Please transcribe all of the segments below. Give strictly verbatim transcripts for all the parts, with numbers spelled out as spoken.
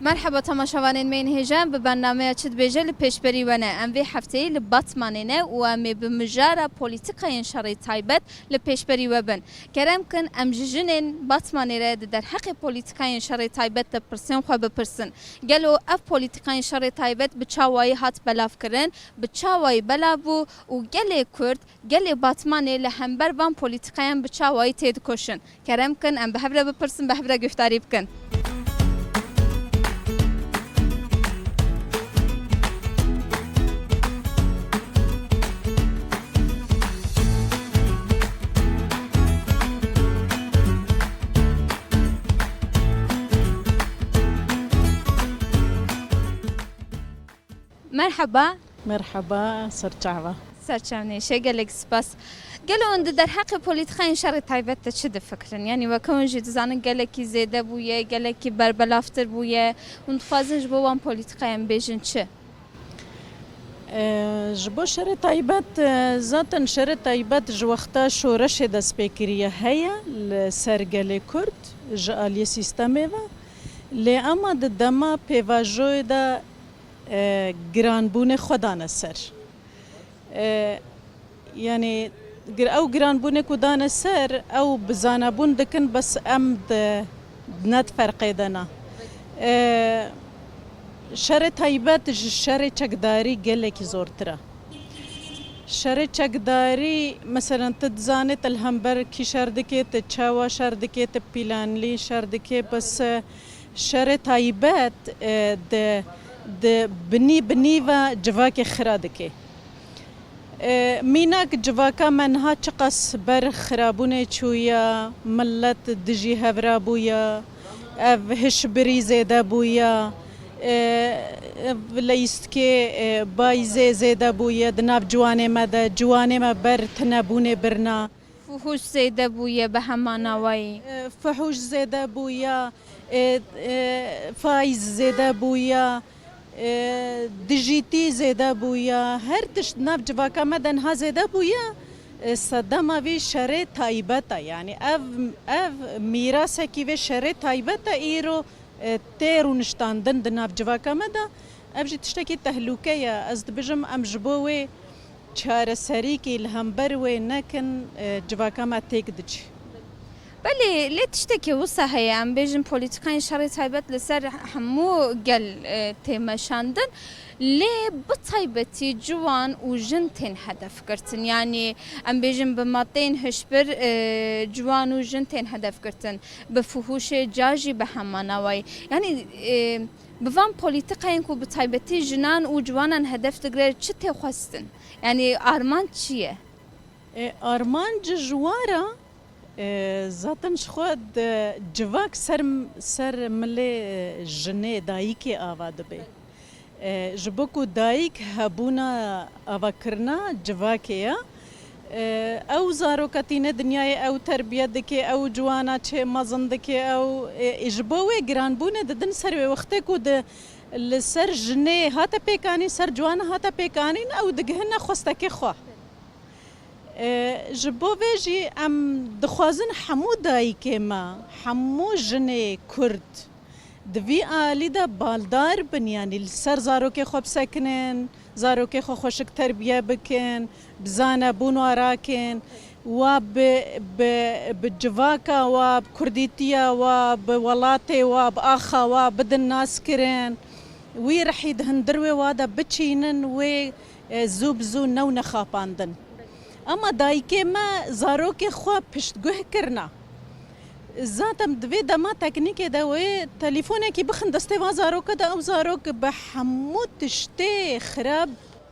Merheba temaşevanên me yên hêja, em bi bernameya Çi Dibêje li pêşberî we ne. Em vê hefteyê li Batmanê ne û em ê bi mijara polîtikayên şerê taybet li pêşberî we bin. Kerem kin, em ji jinên Batmanê re di derheqê polîtikayên şerê taybet de pirsên xwe bipirsin. Gelo ev polîtikayên şerê taybet bi çawayî hat belavkirin, bi çawayî belav bû û gelê Kurd, gelê Batmanê li hember van polîtikayan bi çawayî têdikoşin? Kerem kin, em bi hev re bipirsin, bi hev re guhdarî bikin. Merheba. Merheba, ser çava. Ser çavnêşe, gelek spas. Gelo hûn di derheqê polîtîkayên şerê taybet de çi difikirin? Yanî weke hûn jî dizanin gelekî zêde bûye, gelekî berbelavtir bûye. Hûn dixwazin ji bo wan polîtîkayan bêjin çi? E, ji bo şerê taybet, e, zaten şerê taybet ji wexta şoreşê dest pê kiriye heye li ser gelê Kurd ji aliyê sîstemê ve. Lê ema di dema pêvajoyê de, e, giranbûnê xwe dane ser. E, yanî gir-, ew giranbûnê ku dane ser, ew bi zanebûn dikin, bes em di, ne di ferqê de ne. E, şerê taybet ji şerê çekdarî gelekî zortir e. Şerê çekdarî, meselen, tu dizanê te li hember kî şer dikê, tu çawa şer dikê, tu planlî şer dikê, bes, e, şerê taybet, e, di, di binî binî ve civakê xira dike. E, mînak civaka me niha çiqas ber xirabûnê çûye, milet dijî hev re bûye, ev hişbirî zêde bûye, e, ev leyîstikê, e, bayîzê zêde bûye di nav ciwanê me de, ciwanê me ber tinebûnê birna. Fuhûş zêde bûye bi heman awayî. E, fuhûş zêde bûye, e, e, faiz zêde bûye, e, dijîtî zêde bûye. Her tişt nav civaka me de niha zêde bûye. E, sedema vî şerê taybet e. Yanî ev, ev mîrasekî vê şerê taybet e îro, e, tê rûniştandin di nav civaka me de. Ev jî tiştekî tehlûke ye. Ez dibêjim em ji bo wê çareserîkî li hember wê nekin, e, civaka me têk diçî. Belê, lê tiştekî wisa heye, em bêjin polîtîkayên şerê taybet li ser hemû gel, e, tê meşandin, lê bi taybetî ciwan û jin tên hedef girtin. Yanî em bêjin bi madeyên hişbir, e, ciwan û jin tên hedef girtin. Bi fuhûşê ca jî bi heman awayî. Yanî, e, bi van polîtîkayên ku bi taybetî jinan û ciwanan hedef digire çi tê xwestin? Yanî armanc çi ye? E, armanc ji wan re, e, zaten ji xwe de civak ser, ser milê, e, jinê, dayikê ava dibe. E, ji bo ku dayik hebûna avakirina civakê ye, e, ew zaroka tîne dinyayê, ew terbiye dike, ew ciwana çê mezin dike, ew, e, e, ji bo wê giranbûnê didin ser wê. Wextê ku di, li ser jinê hate pêkanîn, ser ciwana hate pêkanîn, ew digihine xwestekê xwe. E, ji bo vê jî em dixwazin hemû dayikê me, hemû jinê Kurd di vî alî de baldar bin, yanî li ser zarokê xwe bisekinin, zarokê xwe xweşik terbiye bikin, bi zanebûn wa rakin, wa bi, bi, bi civaka wa, bi kurdîtiya wa, bi welatê wa, bi axa wa bidin naskirin, wî rihî di hundir wê wa de biçînin, wê, e, zû bi zû new nexapandin. Ema dayikê me zarokê xwe piştguh kirina. Zaten di vê dema teknîkê de wê telîfonekî bixin destê van zaroka de, ew zarok bi hemû tiştê xirab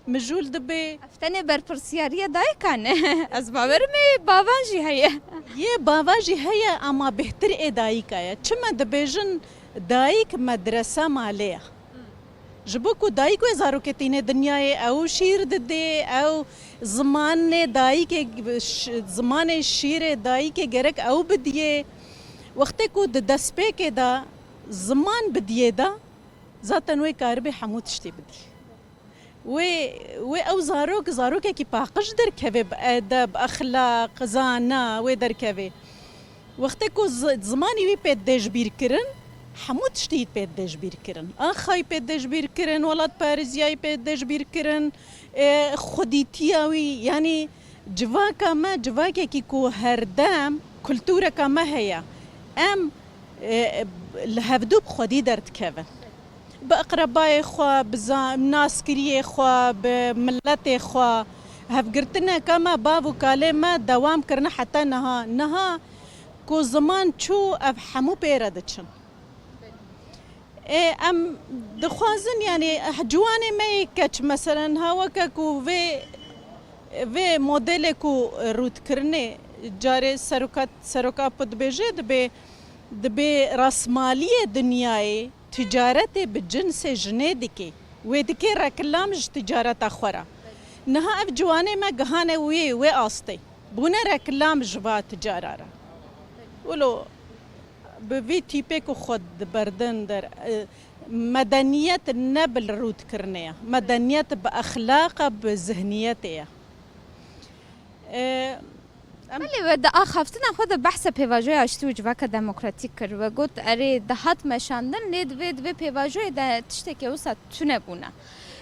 mijûl dibe. Ev tenê berpirsiyariya dayika ne. Ez bawerim ê bavan jî heye. Yê bavan jî heye, ama bêhtir ê dayika ye. Çima dibêjin dayik medresa malê ye? Ji bo ku dayik wê zarokê tîne dinyayê, ew şîr didê, ew zimanê dayikê, ş-, zimanê şîrê dayikê gerek ew bidiyê. Wextê ku di destpêkê de ziman bidiyê de, zaten wê karibê hemû tiştê bidî. Wê, wê ew zarok, zarokekî paqij derkeve, bi edeb, exlaq, zana wê derkeve. Wextê ku zi-, zimanî wî pê dê ji bîr kirin, Hemû tiştî pê dide ji bîr kirin. Axayî pê dide ji bîr kirin, welatparêziyayî pê dide ji bîr kirin, e, xwedîtiya wî, yanî civaka me civakekî ku herdem kultûreka me heye. Em, e, li hevdû bi xwedî derdikevin. Bi eqrebayê xwe, bi za-, naskiriyê xwe, bi miletê xwe, hevgirtineke me, bav û kalê me dewam kirine heta niha. Niha ku ziman çû, ev hemû pê re diçin. Ê, em dixwazin, yanî, ciwanê me yê keç, meselen, ha weke ku vê, vê modelê ku rûdkirinê carê seroka, serok Apo dibêje, dibê, dibê rasmaliyê dinyayê ticaretê bi cinsê jinê dikê. Wê dikê reklam ji ticareta xwe re. Niha ev ciwanê me gihane wê, wê astê. Bûne reklam ji va ticara re. Wilo bi vî tîpê ku xwe diberdin der, e, medeniyet ne bi rûdkirinê ye. Medeniyet bi exlaq e, bi zihniyetê ye. E, em Belê, we di axaftina xwe de behsa pêvajoya aştî û civaka demokratîk kir. We got, erê, dihat meşandin, lê divê, divê pêvajoyê de tiştekê wisa tune bûne.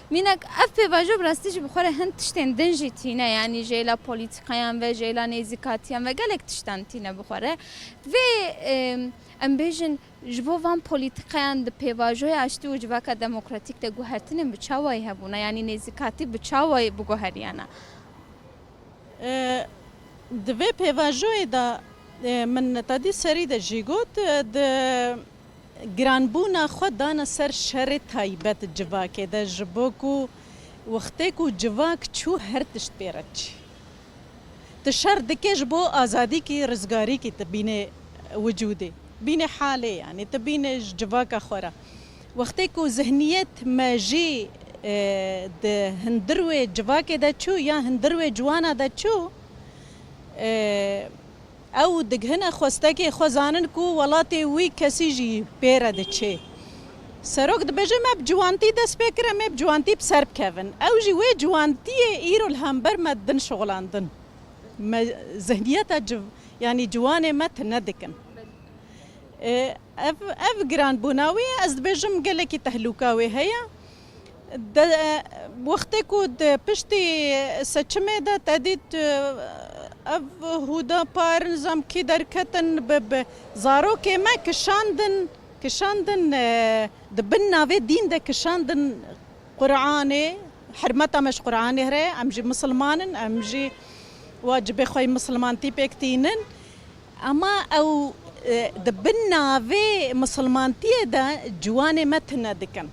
Mînak, ev pêvajo bi rastî jî bi xwe re hin tiştên din jî tîne, yanî jêla polîtîkayan ve, jêla nêzîkatiyan ve gelek tiştan tîne bi xwe re. Divê, em, em bêjin, ji bo van polîtîkayan di pêvajoya aştî û civaka demokratîk de guhertinên bi çawayî hebûna, yanî nêzîkatî bi çawayî biguheriyana? E, di vê pêvajoyê de, e, min tadî serî de jî got, e, di giranbûna xwe dane ser şerê taybet civakê de, ji bo ku wextê ku civak çû her tişt pê re diçî. Tu şer dikê ji bo azadîkî, rizgarîkî tu bînê wicûdê. Bînê halê, yanî tu bînê ji civaka xwe re. Wextê ku zihniyet me jî, e, di hundir wê civakê de çû ya hundir wê ciwana de çû, e, ew digihine xwestekê xwe zanin ku welatê wî kesî jî pê re diçê. Serok dibêje, me bi ciwantî dest pê kir, em ê bi ciwantî bi ser bikevin. Ew jî wê ciwantiyê îro li hember me din şixulandin. Me zihniyeta civ-, yanî ciwanê me tune dikin. E, ev, ev giranbûna wê ye, ez dibêjim gelekî tehlûka wê heye. De, e, wextê ku di piştî seçimê de te dît, e, ev Hûda Par, nizam kî derketin, bi, bi zarokê me kişandin, kişandin, e, di bin navê dîn de kişandin Quranê, hirmeta me ji Quranê here, em jî misilman in, em jî wacibê xwe yê misilmantî pêk tînin. Ema ew, e, di bin navê misilmantiyê de ciwanê me tune dikin.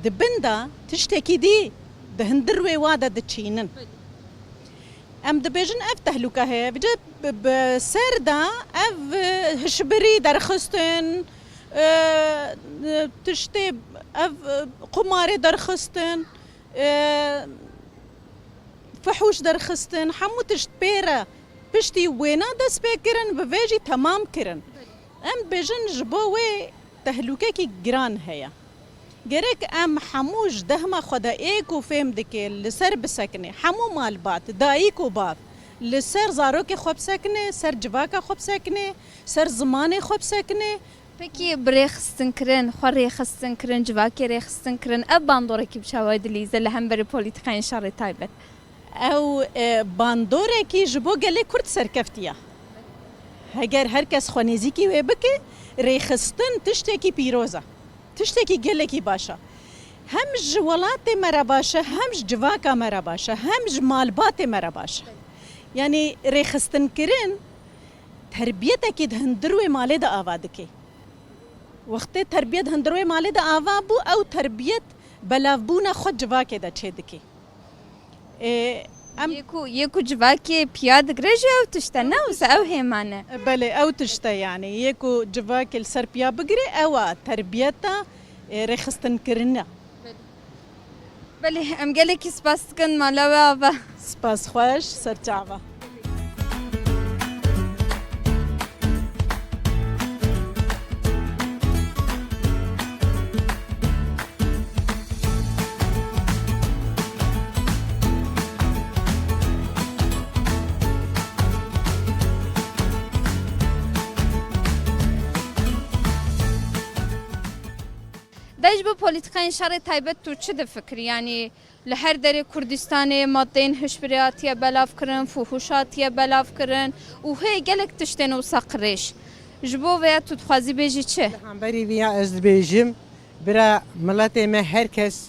Di bin de tiştekî dî di hundir wê wa de diçînin. Em dibêjin ev tehlûke heye. Vêca bi, bi ser de ev, e, hişbirî derxistin, e, tiştê ev, e, qumarê derxistin, e, fihûş derxistin, hemû tişt pê re piştî wêna dest pê kirin, bi vê jî temam kirin. Em dibêjin ji bo wê tehlûkekî giran heye. Gerek em hemû ji dehma xwe de ê ku fêm dike li ser bisekine, hemû malbat, dayik û bav, li ser zarokê xwe bisekine, ser civaka xwe bisekine, ser zimanê xwe bisekine. Pekî bi rêxistinkirin, xwe rêxistinkirin, civakê rêxistinkirin, ev bandorekî bi çawayî dilîze li hemberî polîtîkayên şerê taybet? Ew, e, bandorekî ji bo gelê Kurd serkeftiye. Heger her kes xwe nêzîkî wê bike, rêxistin tiştekî pîroz e. Tiştekî gelekî baş e. Hem ji welatê me re baş e, hem ji civaka me re baş e, hem ji malbatê me re baş e. Yanî rêxistinkirin terbiyetekî di hundir wê malê de ava dike. Wextê terbiyet hundir wê malê de ava bû, ew terbiyet belavbûna xwe civakê de çêdike. Ê, em Yê ku, yê ku civakê piya digire jî ew tişt e, ne wisa ew hêman e? Belê, ew tişt e, yanî yê ku civakê li ser piya bigire, ew a terbiyeta, ê, rêxistinkirin e. Belê, em gelekî spas dikin, mala we ava. Spas xweş, ser çava. Te ji bo polîtîkayên şerê taybet tu çi difikirî? Yanî li her derê Kurdistanê madeyên hişbirê hatiye belavkirin, fuhûş hatiye belavkirin û hê gelek tiştên wisa qirêj. Ji bo vêya tu dixwazî bêjî çi? Li hemberî vêya ez dibêjim, bira miletê me her kes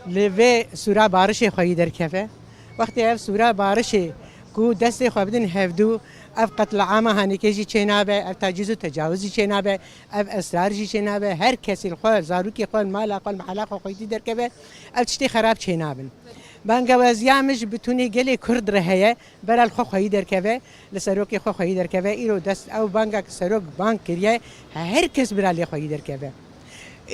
li vê sûra barişê xweyî derkeve. Wextê ev sûra barişê ku destê xwe bidin hevdû, ev qetliama hanekê jî çênabe, ev tacîz û tecawizî çênabe, ev esrar jî çênabe, her kesî li xwe, zarokê xwe, li mala xwe, li mehela xwe xweyî derkeve, ev tiştê xerab çênabin. Bangewaziya min ji bitûnê gelê Kurd re heye, bera li xwe xweyî derkeve, li serokê xwe xweyî derkeve, îro dest ew banga ki serok bang kiriye, her kes bira lê xweyî derkeve.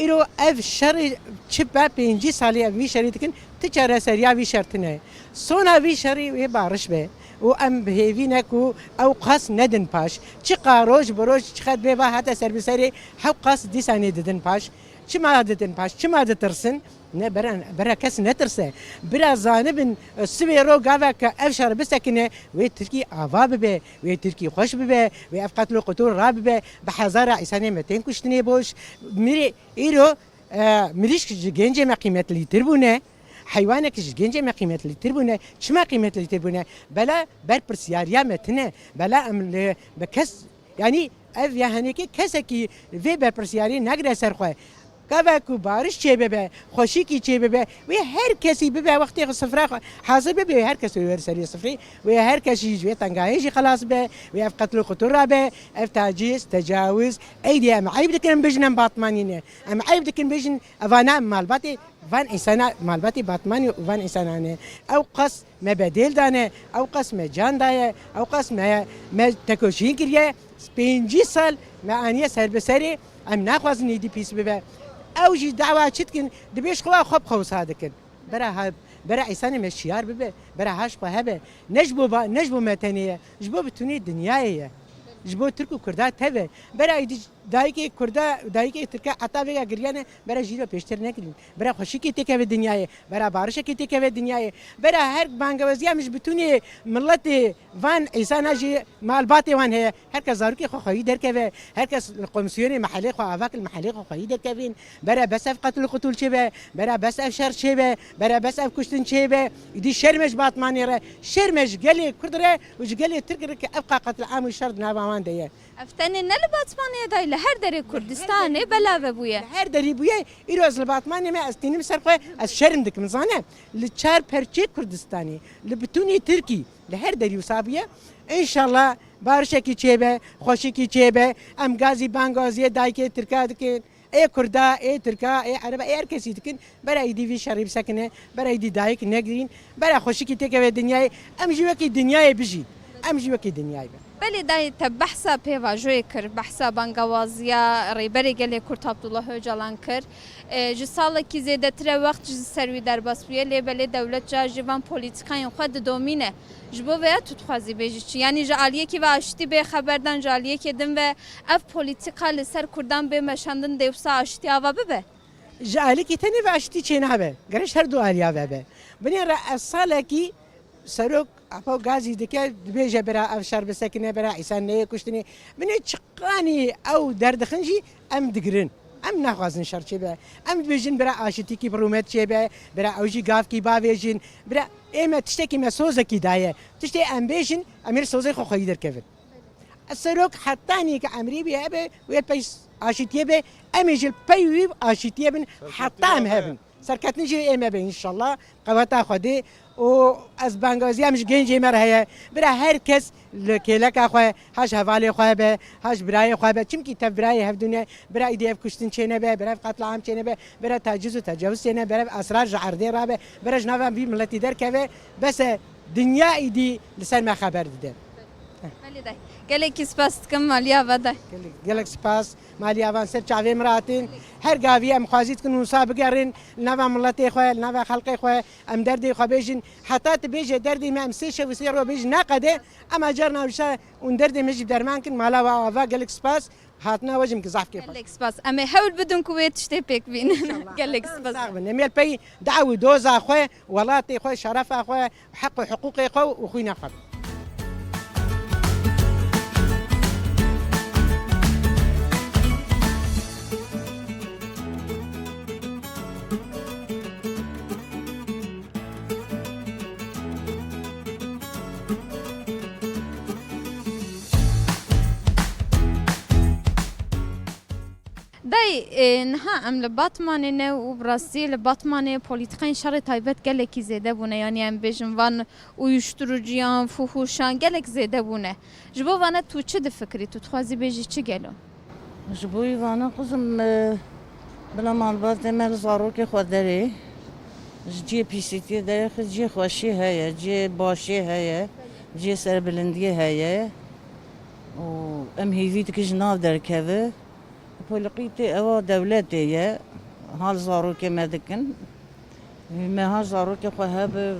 Îro ev şerê çi be pêncî salî ev vî şerî dikin, ti çareseriya vî şer tine. Sona vî şerî wê bariş be û em bi hêvî ne ku ew qas nedin paş. Çiqa roj bi roj çiqet bê va hate ser bi serê, hew qas dîsanê didin paş. Çima didin paş? Çima ditirsin? Ne bera, bera kes netirse. Bira zanibin, sibê ro gava ke ev şer bisekine, wê Tirkî ava bibe, wê Tirkî xweş bibe, wê ev qetl û qutûl rabibe, bi hezara îsanê me tên kuştinê boş. Mirê, îro, e, mirîşk ji gencê me qîmetlîtir bûne, heywanek ji gencê me qîmetlîtir bûne. Çima qîmetlîtir bûne? Bela berpirsiyariya me tine. Bela em li, bi kes, yanî ev ya henekê kesekî vê berpirsiyariyê nagire ser xwe. Gava ku bariş çêbibe, xweşikî çêbibe, wê her kesî bibe wextê xwe sifra xwe hazir bibe, wê her kes wê were serê sifrê, wê her kes jî ji wê tengahê jî xelas be, wê ev qetl û qutûl rabe, ev taciz, tecawiz, ey dê em eyb dikin em bêjin em Batmanî ne. Em eyb dikin bêjin evana em malbatê van însana, malbatê Batmanî û van însana ne. Ew qas me bedêl dane, ew qas me can daye, ew qas me, me tekoşîn kiriye. Pêncî sal me aniye ser bi serê, em naxwazin êdî pîs bibe. Ew jî dawa çi dikin? Dibê ji xwe xwe bi xwe wisa dikin. Bera ha, bera îsanê me şiyar bibe, bera ha ji xwe hebe. Ne ji bo ba, ne ji bo me tenê ye, ji bo bitûnê dinyayê ye. Ji bo Tirk û Kurda tev e. Bera êdî dayikê Kurda, dayikê Tirka heta vêga giriyane, bera jî re pêştir nekirîn. Bera xweşikê têkeve dinyayê, bera barişekê têkeve dinyayê. Bera her bangewaziya min ji bitûnê miletê van îsana jî malbatê wan heye. Her kes zarokê xwe xweyî derkeve, her kes li komîsyonê mehelê xwe ava ki li mehelê xwe xweyî derkevin. Bera bes ev qetl û qutûl çêbe, bera bes ev şer çêbe, bera bes ev kuştin çêbe. Îdî şerm e ji Batmanê re, şerm e ji gelê Kurd re û ji gelê Tirk re ki ev qa qetliam û şer di nava wan de ye. Ev tenê ne li Batmanê ye dayê, li her derê Kurdistanê belav bûye. Li her derî bûye. Îro ez li Batmanê me, ez tînim ser xwe, ez şerm dikim, zane. Li çar perçê Kurdistanê, li bitûnê Tirkî, li her derî wisa bûye. Înşallah barişekî çêbe, xweşikî çêbe. Em gazî bangaziyê dayikê Tirka dikin. Ê Kurda, ê Tirka, ê Ereba, ê her kesî dikin. Bera êdî vî şerî bisekine, bera êdî dayik negirîn, bera xweşikî têkeve dinyayê. Em jî wekî dinyayê bijîn. Em jî wekî dinyayê bin. Belê dayê, te behsa pêvajoyê kir, behsa bangewaziya Rêberê Gelê Kurd Abdullah Ocalan kir. E, ji salekî zêdetir e wext ji ser wî derbas bûye, lê belê dewlet ca jî van polîtîkayên xwe didomîne. Ji bo vêya tu dixwazî bêjî çi? Yanî ji aliyekî ve aştî bê xeberdan, ji aliyekê din ve ev polîtîka li ser Kurdan bê meşandin dê wisa aştî ava bibe? Ji alîkî tenê ve aştî çênabe. Gerek ji her du aliya ve be. Binê re ev salekî serok Apo gazî dike, dibêje bira ev şer bisekine, bira îsan neyê kuştinê. Binê çiqanî ew derdixin jî em digirin. Em naxwazin şer çêbe. Em dibêjin bira aşitîkî bi rûmet çêbe, bira ew jî gavkî bavêjin. Bira ê me tiştekî me sozekî daye. Tiştê em bêjin, em ê li sozê xwe xweyî derkevin. Serok hetanî ke emrî bî hebe, wê pey aşîtiyê be, em ê jî li pey wî aşîtiyê bin, heta em hebin. Serketin jî ê me be înşallah, qeweta Xwedê. Û ez bangaziya min ji gencê me re heye. Bira her kes li kêleka xwe, ha ji hevalê xwe be, ha ji birayê xwe be. Çimkî tev birayê hevdû ne, bira îdî ev kuştin çênebe, bira ev qetliam çênebe, bira taciz û tecawuz çêne, bira ev esrar ji erdê rabe, bira ji nava vî miletî derkeve. Bes e, dinya îdî li ser me xeber dide. Belê dayê. Gelekî spas dikim maliya ve dayê. Gelek, gelek spas. Maliya van ser çavê min rahatin. Her gavî em xwazî dikin wisa bigerin li nava miletê xwe, li nava xelkê xwe, em derdê xwe bêjin. Heta tu bêje derdê me, em sê şev û sê ro bêjin naqede, em carna wisa û derdê me jî derman kin, mala we ava, gelek spas. Hatina we jî min ki zaf kêf. Gelek spas. Em ê hewl bidin ku wê tiştê pêk bînin. Gelek spas. Sax bin. Em ê pey daw û doza xwe, welatê xwe, şerefa xwe, heq û hiqûqê xwe û xwîna xwe bin. Dayê, e, niha em li Batmanê ne û bi rastî li Batmanê polîtîkayên şerê taybet gelekî zêde bûne. Yanî em bêjin van uyuşturucuyan, fuhuşan gelek zêde bûne. Ji bo vana tu çi difikirî? Tu dixwazî bêjî çi gelo? Ji bo vana kuzim, e, bila malbatê me li zarokê xwe derê, ji cihê pîsîtiyê derê xist, cihê xweşiyê heye, cihê başiyê heye, cihê serbilindiyê heye. Û em hêvî dikin ji nav derkeve. Polîqîtê ewa dewletê ye, hal zarokê me dikin. Me hal zarokê xwe hebe,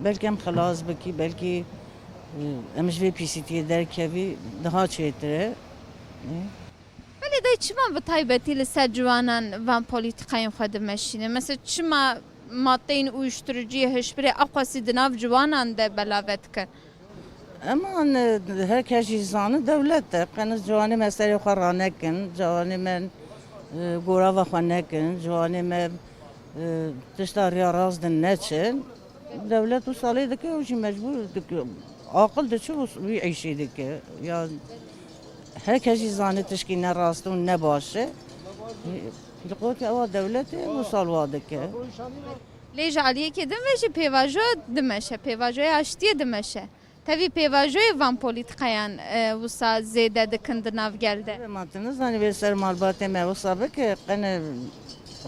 belkî em xilas bikî, belkî, e, em ji vê pîsîtiyê derkevî daha çêtir e. Belê dayê, çima bi taybetî li ser ciwanan van polîtîkayên xwe dimeşîne? Mesela çima madeyên uyuşturuciyê, hişbirê aqwasî di nav ciwanan de belave dikin? Eman, e, her kes jî zane dewlet e. Qene ciwanê me serê xwe ranekin. Ciwanê me, e, gorava xwe nekin. Ciwanê me, e, tişta riya rast din neçin. Dewlet wisa lê dike, ew jî mecbûr dike. Aqil diçe wis-, wî îşê dike. Ya her kes jî zane tişkî ne rast û ne baş e. Li qokê ewa dewletê wisa li wa dike. Lê ji aliyekê din ve jî pêvajo dimeşe, pêvajoya aştiyê dimeşe. Tevî pêvajoyê van polîtîkayan, e, wisa zêde dikin di nav gel de. Ma tu nizanî vê ser malbatê me wisa bike, qene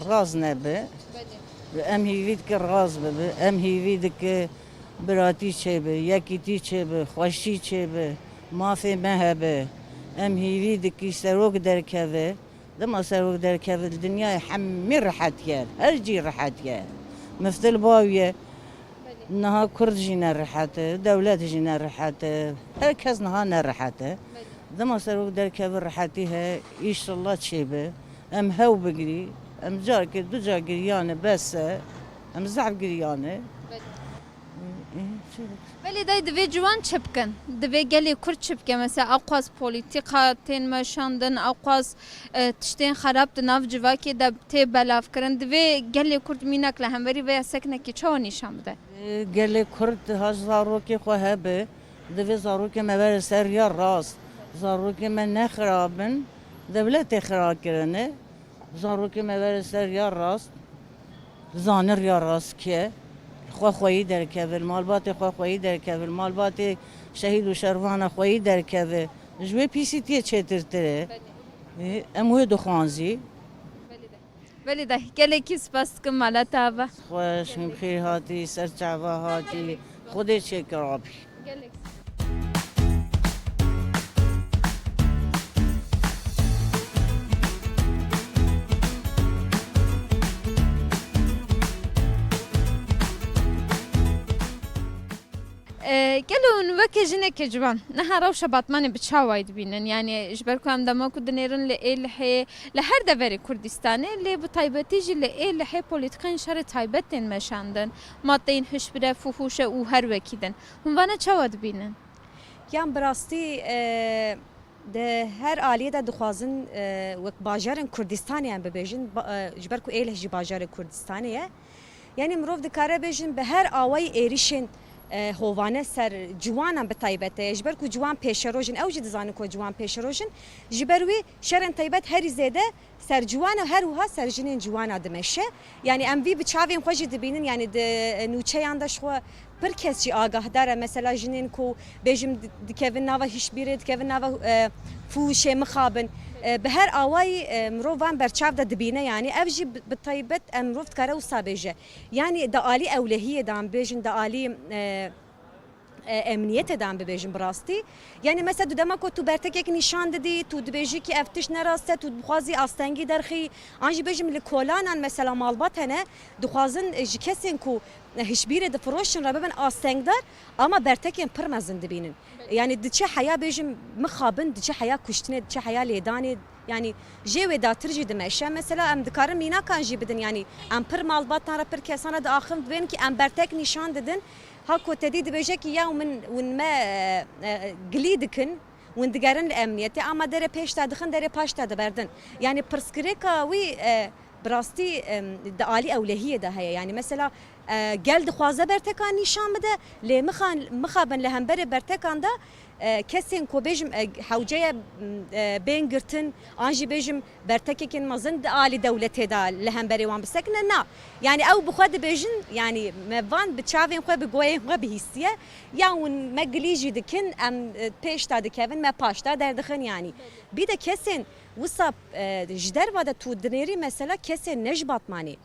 rast nebe. Em hîvî dike rast bibe, em hîvî dike biratî çêbe, yekîtî çêbe, xweşî çêbe, mafê me hebe. Em hîvî dikî serok derkeve. Dema serok derkeve, li dinyayê hemî rehet ye, her cî rehet ye. Miftil baw ye. Niha Kurd jî nerehet e, dewlet jî nerehet e, her kes niha nerehet e. Dema serok derkeve rehetî he, înşallah çêbe. Em hew bigirî, em carkê du car giriyane bes e, em zehf giriyane. Ê, ê, çi bik? Belê dayê, divê ciwan çi bikin? Divê gelê Kurd çi bike? Mesela aqwas polîtîka tên meşandin, aqwas, e, tiştên xerab di nav civakê de tê belavkirin. Divê gelê Kurd mînak li hemberî vê seknekî çawa nîşan bide? Ê, gelê Kurd ha ji zarokê xwe hebe, divê zarokê me were ser riya rast. Zarokê me ne xirab in, dewletê xira kirine. Zarokê me were ser riya rast, zane riya rast ke, xwe xweyî derkeve, li malbatê xwe xweyî derkeve, li malbatê şehîd û şervana xweyî derkeve. Ji wê pîsîtiyê çêtirtir e. Ê, em wê dixwazî. Belê de. Gelekî spas dikim mala te ava. Xweş, hûn bi xêr hatî, ser çava hatî. Xwedê çêkir abî. Gelek. E, gelo hûn weke jineke ciwan, niha rewşa Batmanê bi çawayî dibînin? Yanî ji ber ku em dema ku dinêrin li Êlihê, li her deverê Kurdistanê, lê bi taybetî jî li Êlihê polîtîkayên şerê taybet tên meşandin, madeyên hişbir e, fuhûş e û her wekî din. Hûn vana çawa dibînin? Yan bi rastî, e, di her aliyê de dixwazin, e, wek bajarên Kurdistanê em bibêjin, ba-, e, ji ber ku Êlih jî bajarê Kurdistanê ye. Yanî mirov dikare bêjin bi her awayî êrîşên, e, hovane ser ciwanan bi taybet e. Ji ber ku ciwan pêşeroj in, ew jî dizanin ku ciwan pêşeroj in. Ji ber wî şerên taybet herî zêde ser ciwan û her wiha ser jinên ciwana dimeşe. Yanî em vî bi çavên xwe jî dibînin, yanî di, e, nûçeyan de ji xwe pir kes jî agahdar e. Mesela jinên ku bêjim di-, dikevin nava hişbîrê, dikevin nava, e, fûşê mixabin. E, bi her awayî, e, mirov van berçav de dibîne, yanî ev jî bi, bi taybet em mirov dikare wisa bêje. Yanî di alî ewlehiyê de em bêjin, di alî, e, e, emniyetê de em bibêjin bi rastî. Yanî mesela tu dema ku tu bertekek nîşan didî, tu dibêjî ki ev tişt ne rast e, tu dixwazî astengî derxî, an jî bêjim li kolanan mesela malbat hene, dixwazin, e, ji kesên ku, e, hişbîrê difiroşin re bibin astengdar, ama bertekên pir mezin dibînin. Yanî diçe heya bêjim mixabin, diçe heya kuştinê, diçe heya lêdanê, yanî jê wê datir jî dimeşe. Mesela em dikarin mînakan jî bidin, yanî em pir malbatan re, pir kesan re diaxivin, dibên ki em bertek nîşan didin. Ha ku tedî dibêje ki ya min, win me, e, e, gilî dikin, win digerin li emniyetê, ama derê pêş te dixin, derê paş te diberdin. Yanî pirsgirêka wî, e, bi rastî, em, di alî ewlehiyê de heye. Yanî mesela, e, gel dixwaze bertekan nîşan bide, lê mixan-, mixabin li hemberê bertekan de, E, kesên ku bêjim, e, hewceye, e, bên girtin, an jî bêjim bertekekên mezin di alî dewletê de li hemberê wan bisekine, na. Yani ew bi xwe dibêjin, yani me van bi çavên xwe, bi goyên xwe bihîstiye, ya hûn me gilî jî dikin, em, e, pêş de dikevin, me paş de derdixin yani. Bî de kesên wisa, e, ji derva de tu dinêrî mesela kesên ne ji Batmanê.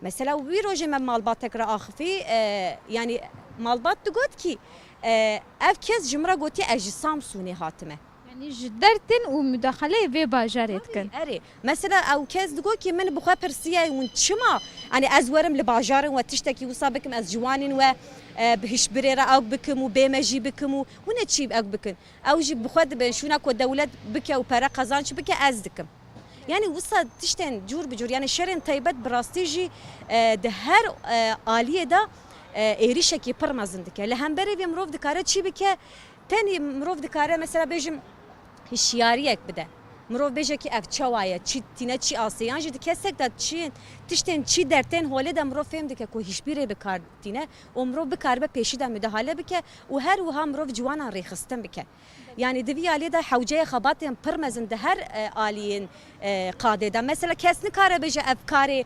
Mesela wî rojê me malbatek re axifî, e, yani malbat digot kî, e, ev kes ji min re gotiye ez ji Samsûnê hatime. Yani ji der tên û mudaxaleyê vê bajarê dikin. Erê, mesela ew kes digot kî min bi xwe pirsiye hûn çima, yani ez werim li bajarin we tiştekî wisa bikim, ez ciwanên we, e, bi hişbirê re ew bikim û bêmejî bikim û hûn ê çî ew bikin. Ew jî bi xwe dibin şûna ku dewlet bike û pere qezanç bike ez dikim. Yani wisa tiştên cûr bi cûr, yani şerên taybet bi rastî jî, e, di her, e, aliyê de, e, êrîşekî pir mezin dike. Li hemberê vê mirov dikare çi bike? Tenê mirov dikare mesela bêjim hişyariyek bide. Mirov bêje ki ev çawa ye, çi tîne çi asê, yan jî di kesek de çi, tiştên çi dertên holê de mirov fêm dike ku hişbîrê bi kar tîne û mirov bikaribe pêşî de müdahale bike û her wiha mirov ciwanan rêxistin bike. Yani di vî aliyê de hewceyê xebatên pir mezin di her, e, aliyên, e, qadê de. Mesela kes nikare bêje ev karê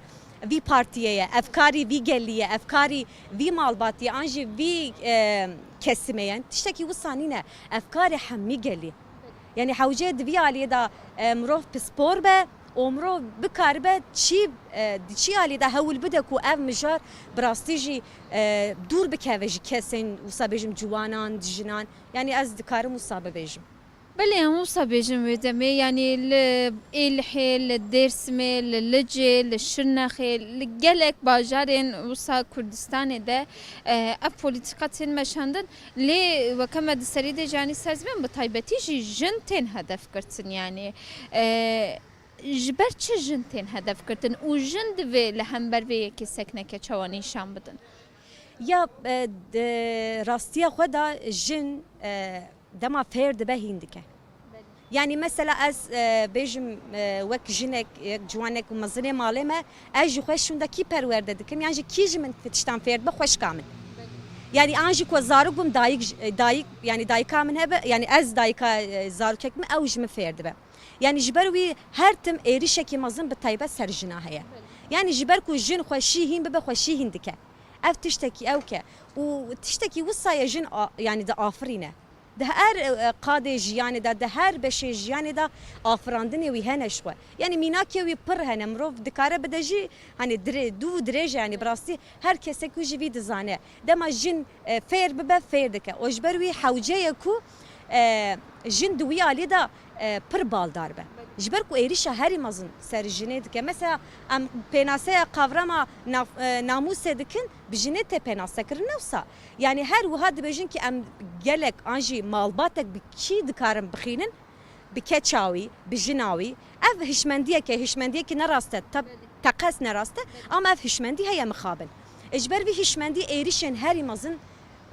vî partiyê ye, ev karî vî gelî ye, ev karî vî malbatî ye, an jî vî, e, kesimê ye. Tiştekî wisa nîne. Ev karê hemî gelî. Yani hewceyê di vî aliyê de, e, mirov pispor be û mirov bikaribe çî, e, di çî aliyê de hewl bide ku ev mijar bi rastî jî, e, dûr bikeve ji kesên wisa bêjim ciwanan, jinan. Yani ez dikarim wisa bibêjim. Belê, em wisa bêjin wê demê, yanî li Êlihê, li Dêrsimê, li Licê, li Şirnexê, li gelek bajarên wisa Kurdistanê de, e, ev polîtîka tên meşandin. Lê weke me di serî de jî, yanî ser ziman, bi taybetî jî jin tên hedef girtin, yanî, e, ji ber çi jin tên hedef girtin û jin divê li hember vê yekê sekneke çawa nîşan bidin? Ya, e, di rastiya xwe de jin, e, dema fêr dibe hîn dike. Belê. Yani mesela ez, e, bêjim, e, wek jinek, wek ciwanek û mezinê malê me, ez ji xwe şûnde kî perwerde dikim, yan jî kî ji min tiştan fêr dibe, xweşka min. Belê. Yani an jî ku zarok bim, dayik, e, dayik, yani dayika min hebe, yani ez dayika, e, zarokek min, ew ji min fêr dibe. Yani ji ber wî her tim êrîşekî mezin bi taybet ser jina heye. Belê. Yani ji ber ku jin xweşî hîn bibe, xweşî hîn dike. Ev tiştekî ew ke. Û tiştekî wisa ye jin a-, yani diafirîne. Di her, e, qadê jiyanê de, di her beşê jiyanê de afirandinê wî hene ji xwe. Yani mînakê wî pir hene. Mirov dikare bide jî, hani dire-, dû dirêj e, yani bi rastî her kesek wî ji vî dizane. Dema jin, e, fêr bibe, fêr dike. Û ji ber wî hewce ye ku, e, jin di wî alî de, e, pir baldar be. Ji ber ku êrîşa herî mezin ser jinê dike. Mesela em pênaseya qavrama naf-, e, namûsê dikin, bi jinê tê pênasekirin, ne wisa. Yani her wiha dibêjin ki em gelek an jî malbatek bi kî dikarin bixînin, bi keça wî, bi jina wî. Ev hişmendiyeke, hişmendiyekî ne rast e, te-, teqez ne rast e, ama ev hişmendî heye mixabin. E, ji ber vî hişmendî êrîşên herî mezin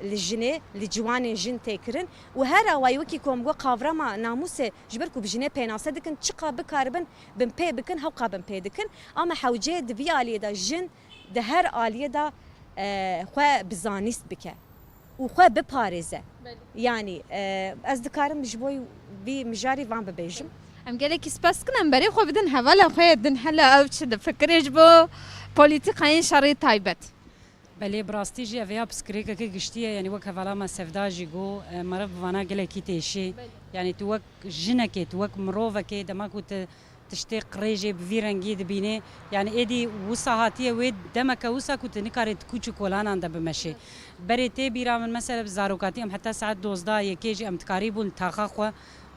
li jinê, li ciwanên jin tê kirin û her awayî wekî ku em got qavrama namûsê ji ber ku bi jinê pênase dikin, çiqa bikaribin binpê bikin, hewqa binpê dikin. Ama hewceyê di vî aliyê de jin di her aliyê de, e, xwe bi zanîst bike û xwe biparêze. Belê. Yanî, e, ez dikarim ji bo vî mijarî van bibêjim. Em gelekî spas dikin, em berê xwe bidin hevala xwe yê din, hela ew çi difikire ji bo polîtîkayên şerê taybet. Belê, bi rastî jî ev ya pirsgirêkeke giştî ye, yanî wek hevala me Sevda jî got, e, meriv bi vana gelekî têşî. Belê. Yanî tu wek jinekê, tu wek mirovekê, dema ku tu tiştê qirêjê bi vî rengî dibînê, yanî êdî wisa hatiye wê demeke wisa ku tu nikarî di kûç û kolanan de bimeşê. Berê tê bîra min, mesela bi zarokatî em heta saet dozdeh yekê jî em dikarîbûn taxa xwe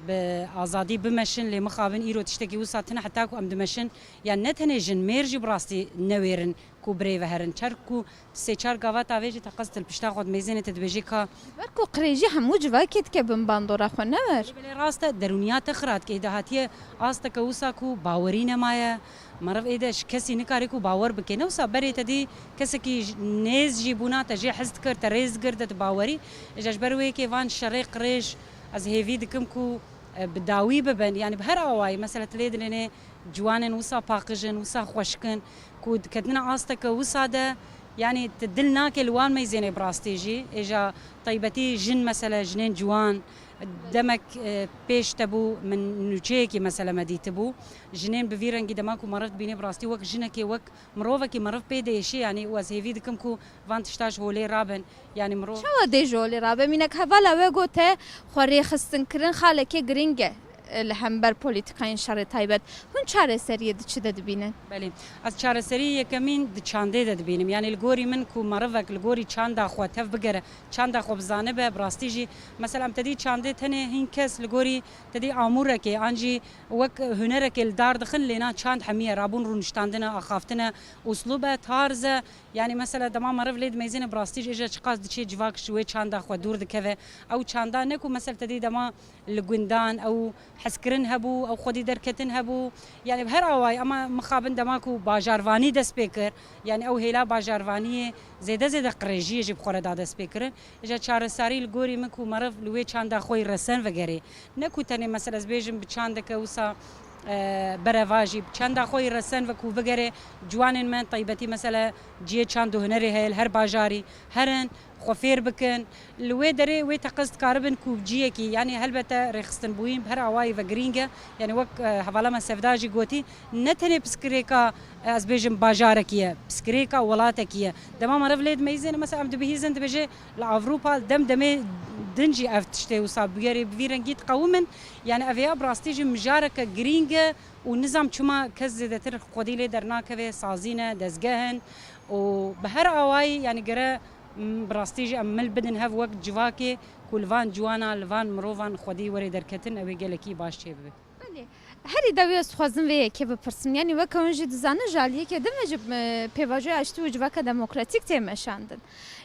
bi azadî bimeşin, lê mixabin îro tiştekî wisa tune, heta ku em dimeşin, yan ne tenê jin, mêr jî bi rastî newêrin ku bi rê ve herin. Çer ku sê çar gava tavê jî teqez til pişta xwe dimêzêne, te dibêjê ka. Ji ber ku qirêjî hemû civakê dike bin bandora xwe, ne wer? Belê rast e, derûniya te xira dike. Êde hatiye asteke wisa ku bawerî nemaye. Meriv êde ji kesî nikare ku bawer bike. Ne wisa berê te dî kesekî j-, nêz jî bûna te jê hez dikir, te rêz dikir, te dibawerî. Îja ji ber wê yekê van şerê qirêj ez hêvî dikim ku, e, bi dawî bibin. Yanî bi her awayî, mesela tu lê dinênê ciwanên wisa paqij in, wisa xweşik in, ku diketina asteke wisa de, yanî tu dil nake li wan meyzênê bi rastî jî. Êja taybetî jin, mesele jinên ciwan, Demek, e, pêş te bû, min nûçeyekî mesela me dîtibû. Jinên bi vî rengî dema ku meriv dibînê, bi rastî wek jinekê, wek mirovekî meriv pê diêşî, yanî û ez hêvî dikim ku van tişta ji holê rabin. Yanî mirov Çawa dê ji holê rabe? Mînak hevala we got te xwe rêxistin kirin xalekê giring e, e, li hember polîtikayên şerê taybet. Hûn çareseriyê di çi de dibînin? Belê. Ez çareseriyê yekemîn di çandê de dibînim. Yanî li gorî min ku merivek li gorî çanda xwe tev bigere, çanda xwe bizanibe, bi rastî jî, mesela em te dî çandê tenê hîn kes li gorî te dî amûrekê an jî wek hunerekê li dar dixin, lê na çand hemiye, rabûn rûniştandine, axaftine, uslûb e, tarz e. Yanî mesela dema meriv lê dimeyzêne, bi rastî jî êja çiqas diçê civak ji wê çanda xwe dûr dikeve. Ew çanda ne ku mesela te dî dema li gundan ew hezkirin hebû, ew xwedî derketin hebû. Yanî bi her awayî, ema mixabin dema ku bajarvanî dest pê kir, yanî ew hêla bajarvaniyê zêde zêde qirêjiyê jî bi xwe re da dest pê kirin. Îja çaresarî li gorî min ku meriv li wê çanda xwe yî resen vegerê. Ne ku tenê mesela ez bêjim bi çandeke wisa, e, berevajî, bi çanda xwe yî resen ve ku vegerê ciwanên me taybetî mesela cihê çand û hunerê heye li her bajarî, herin, xwe fêr bikin. Li wê derê wê teqez dikaribin ku ciyekî, yanî helbete rêxistinbûyîn bi her awayî ve girîng e. Yanî wek, e, hevala me Sevda jî gotî, ne tenê piskirêka, e, ez bêjim bajarekî ye, piskirêka welatekî ye. Dema meriv lê dimeyzêne, mesela em dibihîzin, dibêje li Ewropa dem demê din jî ev tiştê wisa bûyerê bi vî rengî diqewimin. Yanî ev ya bi rastî jî mijareke girîng e û nizam çima kes zêdetir xwedî lê dernakeve, sazî ne, dezgeh in û bi her awayî, yanî gere M, bi rastî jî em mil bidin hev wek civakê ku li van ciwana, li van mirovan xwedî were derketin, ew ê gelekî baş çêbibe. Belê. Herî dawî ez dixwazim vê yekê bipirsim. Yanî weke hûn jî dizanin ji aliyekê din ve ji, e, pêvajoya aştî û civaka demokratîk tê meşandin.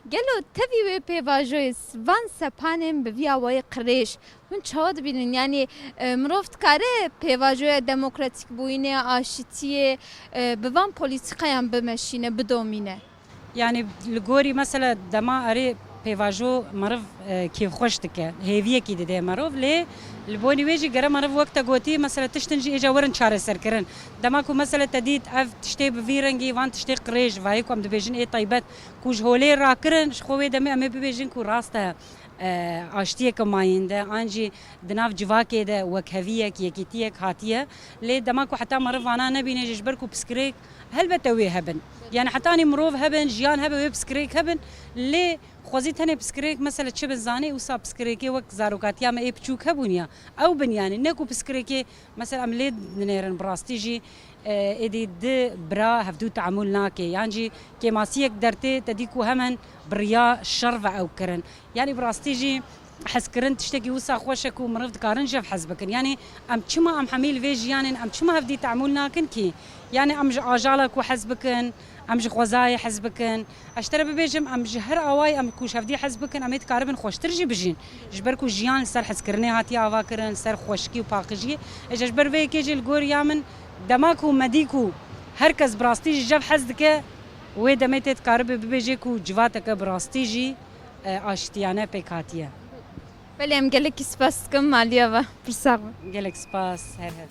Gelo tevî wê pêvajoyê s-, van sepanên bi vî awayî qirêj hûn çawa dibînin? Yanî, e, mirov dikare pêvajoya demokratîkbûyînê, aşitiyê, e, bi van polîtîkayan bimeşîne, bidomîne? Yanî li gorî mesela dema erê pêvajo meriv, e, kêfxweş dike, hêviyekî dide merov, lê li bonî wê jî gere meriv wek te gotî, mesela tiştin jî êca werin çareserkirin. Dema ku mesela te dît ev tiştê bi vî rengî, van tiştê qirêj, vayê ku em dibêjin ê taybet, ku ji holê rakirin, ji xwe wê demê em ê bibêjin ku rast e, e, aştiyeke mayînde, an jî di nav civakê de wekheviyek, yekîtiyek hatiye. Lê dema ku heta meriv vana nebîne jî, ji ber ku piskirêk helbete wê hebin. Yani hetanî mirov hebin, jiyan hebe, wê piskirêk hebin. Lê xwezî tenê piskirêk, mesela çi bin zanê, wisa piskirêkê wek zarokatiya me ê piçûk hebûn ya. Ew bin yani, ne ku piskirêkê, mesela em lê dinêrin bi rastî jî, e, êdî di bira hevdû teamûl nake. Yan jî kêmasiyek dertê te dî ku hemen bi riya şer ve ew kirin. Yanî bi rastî jî hezkirin tiştekî wisa xweş e ku meriv dikarin ji hev hez bikin. Yanî em çima em hemî li vê jiyanê ne, em çima hevdî teamûl nakin kî? Yanî em ji ajala ku hez bikin, em ji xwezayê hez bikin. Ez ji te re bibêjim, em ji her awayî em ku ji hevdî hez bikin, em ê dikaribin xweştir jî bijîn. Ji ber ku jiyan li ser hezkirinê hatiye avakirin, li ser xweşikî û paqijiyê. Ê, ji ber vê yekê jî li gor ya min, dema ku me dî ku her kes bi rastî jî ji hev hez dike, wê demê tê dikaribe bibêje ku civateke bi rastî jî, e, aştiyane pêk hatiye. Belê, em gelekî spas dikim, maliya ve. Pir sax be. Gelek spas, her her.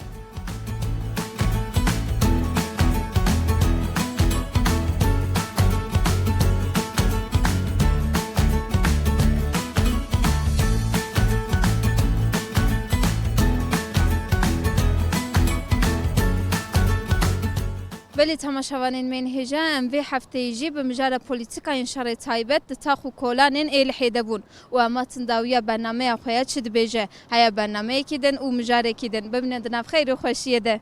Belê temaşevanên me yên hêja, em vê hefteyê jî bi mijara polîtîkayên şerê taybet di tax û kolanên êlihê de bûn û em hatin dawiya bernameya xwe ya çi dibêje. Heya bernameyekî din û mijarekî din. Bimînin di nav xeyr û xweşiyê de.